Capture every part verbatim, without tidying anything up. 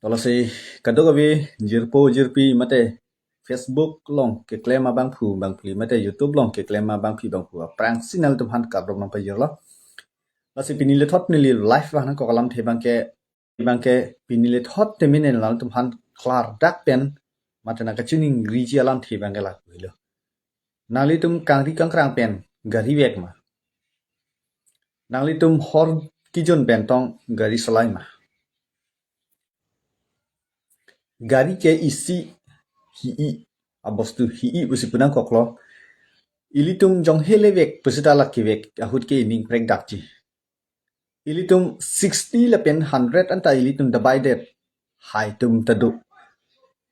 Tolasi kadokave jirpo jirpi mate Facebook along keklem abangphu bangphli mate YouTube along keklem abangphi bangphu aphrangsi nanglitumphan kardom nangpajirlo. Lasi pini lethot neli live abang nangkok alamthe abangke, abangke pini lethot tame neli nanglitumphan klardak pen mate nangkachiningriji alamthe abangke lapu helo. Nanglitum kangri kangkrang pen gari vek ma? Nanglitum hor kijun pen tong gari solai ma? Gari ke isi hi-i, abostu hi-i pusi pu nangkoklo. Ilitum jonghe le vek pusita la kevek ahut ke ining prekdakji. Ilitum sixty lapen hundred anta ilitum divided haitum ta do.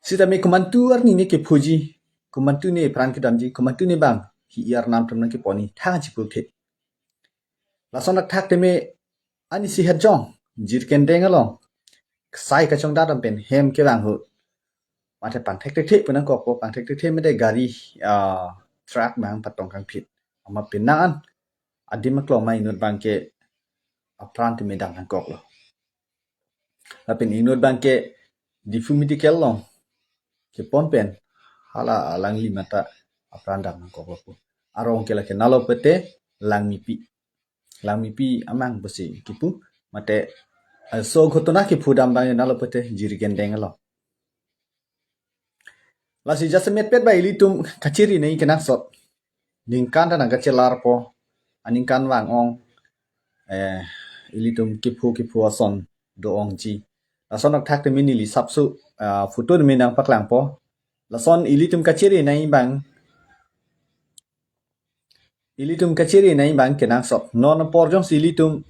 Sitame komantu arni ne kephuji, komantu ne apran kedamji, komantu ne bang hi-i arnam atum nangkepon-i thang chipukthe. Lason athak tame ani si het jong, Jirikindeng along sai kachongdat dam pen hem kevang ahut, mate pangthekthekthe pu nangkokpo, pangthekthekthe mate gari, ah, truck mang patong kangphit. Amat penang an adim aklong ma inut abangke apran tame dam nangkoklo. Lapen inut abangke Diphu Medical along kepon pen hala alangli mata apran dam nangkoklo pu. Arong ke lake nalo pete Langmipi. Langmipi amang pusi kipu, mate, eh, so ghotona kephu dam abang nalo pete Jirikindeng along. Lasi jasemetpet ba ilitum kachiri nai kenangsot. Ningkan ta nangkachelarpo, aningkan vang-ong, eh, ilitum kephu kephu ason do-ongji. Lason athak tame neli sapsu, ah, photo tame nangpaklangpo. Lason ilitum kachiri nai abang, ilitum kachiri nai abang kenangsot. Non apor jongsi ilitum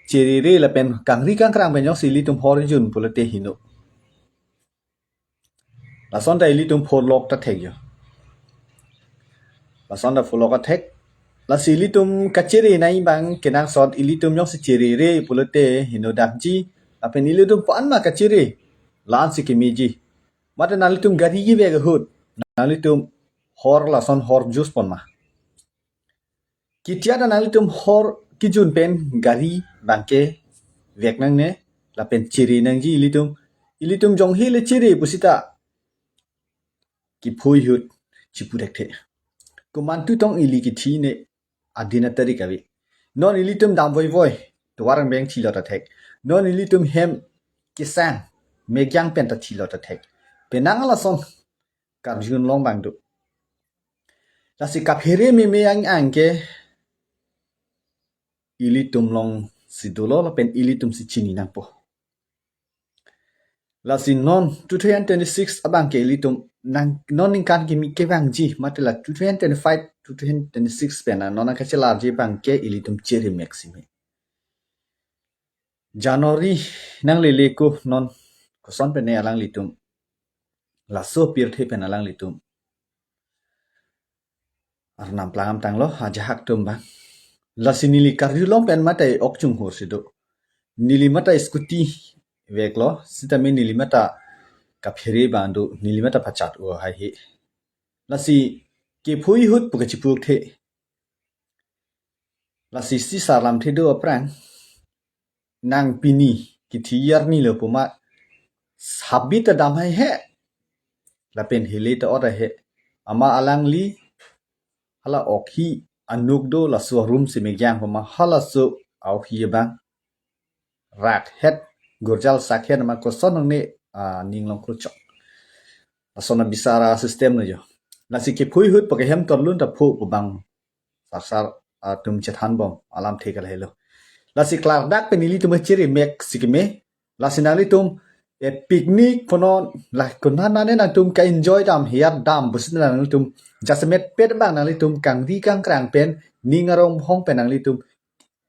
chirire lapen kangri kangkrang pen jongsi ilitum hor jun pulote heno. Lason ta ilitum pholok ta thek jo. Lason ta pholok athek. Lasi ilitum kachiri nai abang kenangsot, ilitum jongsi chirire pulote henodakji. Lapen ilitum pan ma kachiri, la-ansi kemeji. Mate nanglitum gari kevek ahut, nanglitum hor lason hor jus pon ma? Ketia ta nanglitum hor kijun pen gari abangke vek nangne, lapen chiri nangji ilitum. Ilitum jonghe le chiri pusita kephu ahut chiputhekthe. Komantu tong ili kethi ne adin atarik ave. Non ilitum dam voivoi, tovar angbeng thilo ta thek. Non ilitum hem kesang, megyang pen ta thilo ta thek. Penang lason karjun long abang do. Lasi kaphere meme ang-ang ke ilitum alongsi dolo lapen ilitumsi chini nangpo. Lasi non two thousand twenty-six abangke ilitum nang, non ningkan kimi kevangji, mate la two thousand twenty-five, two thousand twenty-six pen non nangkachelarji abangke ilitum chiri mek si me. January nanglele ko non koson pen ne alanglitum, laso pirthe pen alanglitum arnam plangam tanglo, ajahak atum abang. Lasi neli karjulong pen mate ok chunghur si do. Neli mate scooty veklo, sitame neli mate kaphere abang do, neli mate pachat o hai he. Lasi kephu ahut pu kachipukthe. Lasi si sarlamthe do aphrang. Nang pini kethi arni lo pu ma, habit ta dam haihe, lapen hele ta ot haihe. Amat alangli hala ok hi anuk do, laso room si megyang pu ma, halaso ok hi abang rakhet, gurjal sakhet ma koson nangne, ah, ning along kruchok. Lason abisar asystem lo jo. Lasi kephu ahut pu ke hem torlun ta phu pu abang sarsar atum chethan bom alamthe ke lahelo. Lasi klardak pen ilitum chiri mek si keme. Lasi nanglitum, eh, picnic punon, la konat nane nangtum ka-enjoy dam, hiat dam pusi nanglitum jasemetpet abang nanglitum kangri kangkrang pen, ning arong hong pen nanglitum,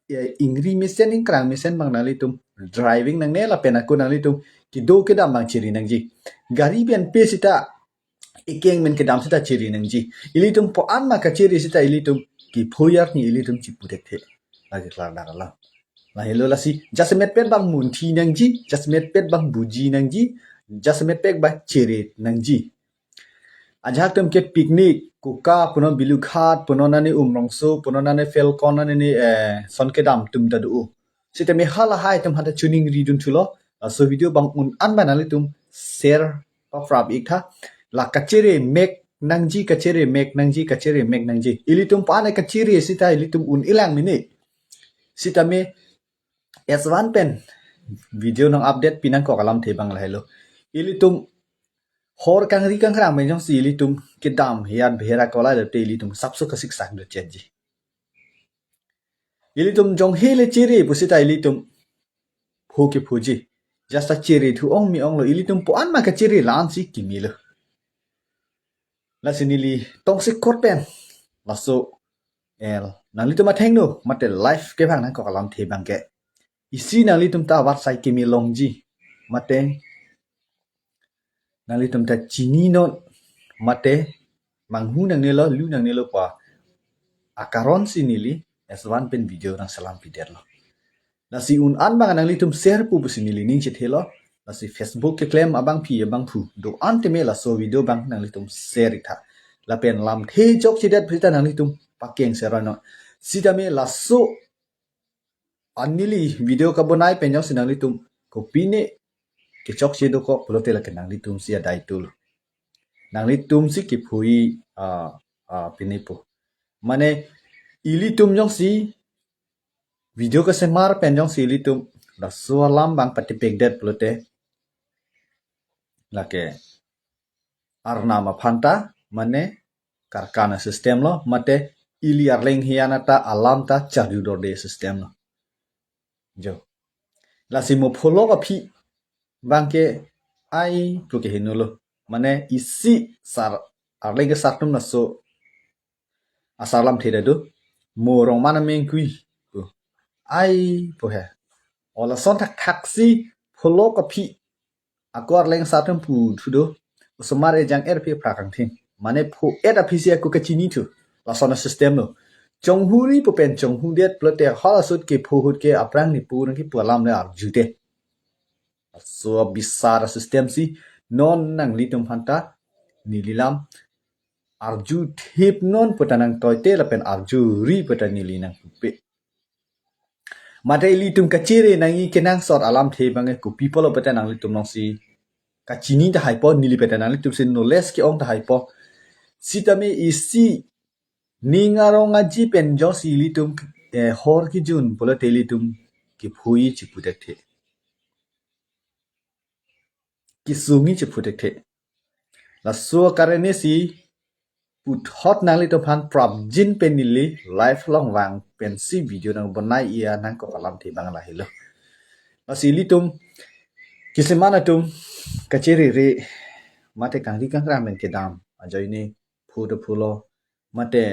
eh, ingri mesen ingkrang mesen abang nanglitum driving nangne, lapen ako nanglitum kedo kedam abang chiri nangji. Gari pen pe sita, ekeng men kedam sita chiri nangji. Ilitum po-an ma kachiri sita ilitum kephu arni ilitum chiputhekthe. Lake klardak alam. Lahelo lasi jasemetpet abang munthi nangji, jasemetpet abang buji nangji, jasemetpet abang chiri nangji. Ajahak atum ke picnic, kuka punon, Bilughat punon, nane Umrongso punon, nane Falcon, nane, eh, son kedam atum ta do. Sitame halahai atum hata chiningri dun thulo, Laso video abang un-an abang nanglitum share paprap ik tha. La kachere mek nangji, kachere mek nangji, kachere mek nangji. Ilitum pane kachere sita ilitum un-e lang mene. Sitame S one pen video nang update pinangkok alamthe abang lahelo. Ilitum hor kangri kangkrang pen jongsi ilitum kedam hiyan behera kola date ilitum sapso kasiksak do chetji. Ilitum jong hele chere pusita ilitum pho kephoji. Jasta chere thu ong me-onglo, ilitum po-an ma kachere la-ansi kimilo. Lasi neli tongsekot pen laso el nanglitum athengno mate live kevang nangkok alamthe abang ke, isi nanglitum ta avarsai keme longji, mate nanglitum ta chininon, mate manghu nangnelo, lu nangnelo pa akaron si neli S one pen video nangselam pidetlo. Lasi un-an abang nanglitum share pu pusi neli ning chethelo. Lasi Facebook keklem abangpi abangphu do-an tame laso video abang nanglitum share ik tha. Lapen lamthe chokchedet pusita nanglitum pakeng share non. Sitame laso an neli video kabonai pen jongsi nanglitum kopine kechokche dokok pulote lake nanglitumsi adai tul. Nanglitumsi kephoji, ah, ah, pine po. Mane ilitum jongsi video kesemar pen jongsi ilitum laso alam abang patipekdet pulote lake arnam aphan ta mane karkan asystem lo, mate ili arleng hiyan ta alam ta charju dorde system lo. Jo. Lasi mo pholok aphi abang ke ai pu ke heno lo. Mane isi sar arleng kesar atum laso asar lamthe ta do. Mo rong mana mengkui pu. Ai pu he. O lason thakthak si pholok aphi ako arleng sar atum pu thu do. Osomar ejang er aphi phra kangthim. Mane pho-et aphi si ako kachini thu. Lason asystem lo. Chonghuri pu pen chonghudet pulote halaso ahut kepho ahut ke aphrang ne pu nangkipu alam le arjude. Laso abisar asystem si non nanglitum aphan ta neli lam arju thip non puta nangtoite lapen arjuri puta neli nangpupe. Mate ilitum kachere nangji kenangsot alamthe abang ke kopi pulo puta nanglitum nongsi kachini tahai po, neli puta nanglitumsi knowledge ke-ong tahai po. Sitame isi ning arong aji pen jongsi ilitum, eh, hor kejun pulote ilitum kephoji chiputhekthe. Kesungji chiputhekthe. Laso akarne si puthot nanglitum aphan prapjin pen neli live along vang pensi video nangbonai-e nangkok alamthe abang lahelo. Lasi ilitum kisiman atum kachere re mate kangri kangkrang pen kedam ajoine phu do phulo mate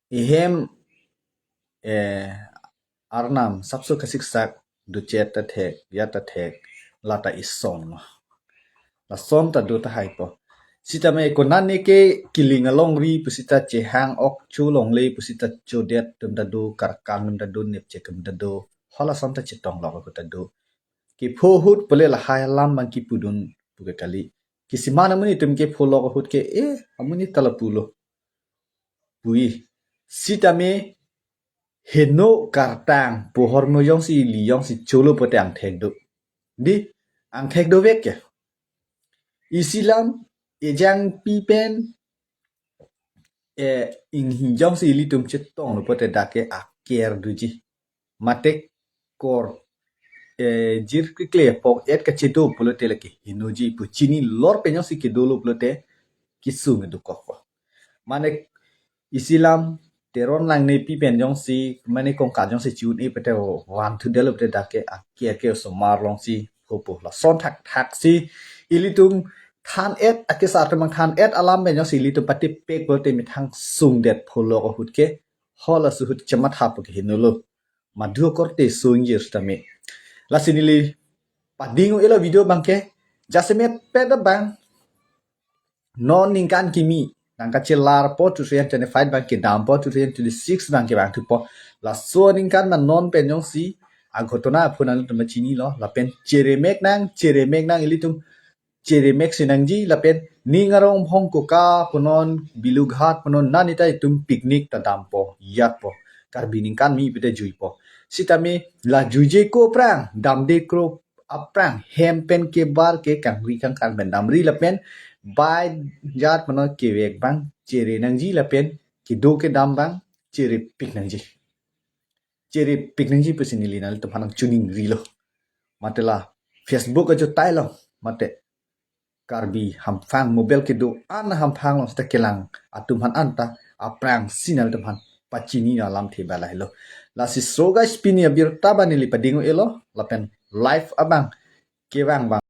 ehem, eh, arnam sapso kasiksak duchet ta thek, ya ta thek, lata ison lo. Lason ta do tahai po. Sitame konane ke kiling alongri pusita chehang ok cholongle pusita chodet atum ta do, karkan atum ta do, nepchek atum ta do. Halason ta chetong lok ahut ta do. Kepho ahut pule lahai alam abang kipudun pu ke kali. Kisiman amonit atum kepho lok ahut ke, eh, amonit ta lapulo puji. Sitame heno kartang pohor mo jongsi ili jongsi cholo pote angthek do. Di angthek dovek ke. Isi lam ejangpi pen, eh, inghi jongsi ilitum chetonglo pote dak ke aker doji. Mate kor, eh, jir kekle pok-et kachedo pulote lake henoji pu chini lor pen jongsi kedolo pulote kesung dokok po. Mane isi lam Teron Langnepi pen jongsi mane kongkat jongsi chi-un-e pote van thudetlo pote dak ke aker ke osomar alongsi hopo. Lason thakthak si ilitum than-et akesar atum abang than-et alam pen jongsi ilitum patipek pulote methang sungdet pho lok ahut ke halaso ahut chematha pu ke heno lo. Madhu akorte sungji sitame. Lasi neli pading-o elo video abang ke jasemet pet abang non ningkan kimi nangkachelar po two thousand twenty-five abang kedam po two thousand twenty-six abang kevang thupo. Laso aningkan ma non pen jongsi aghotona aphu nangtum chinilo lapen cheremek nang, cheremek nang ilitum cheremek si nangji lapen ning arong Bhongkoka punon Bilughat punon nanita itum picnic ta dampo, yatpo. Karbi ningkan kimi pute juipo. Sitame la juije ko aphrang damde kro aphrang hem pen kebar ke kangri kangkan pen damri lapen bai jat mano kevek abang chere nangji lapen kedo kedam abang cherepik nangji. Cherepik nangji pusi neli nanglitum aphan nangchiningrilo. Mate la Facebook ajo tailo. Mate Karbi hamphang mobile kedo-an hamphang along seta kelang atum aphan anta aphrangsi nanglitum aphan pachini alamthe balailo. Lasi so guys, pini abirta abang neli pading-o-elo lapen live abang kevang abang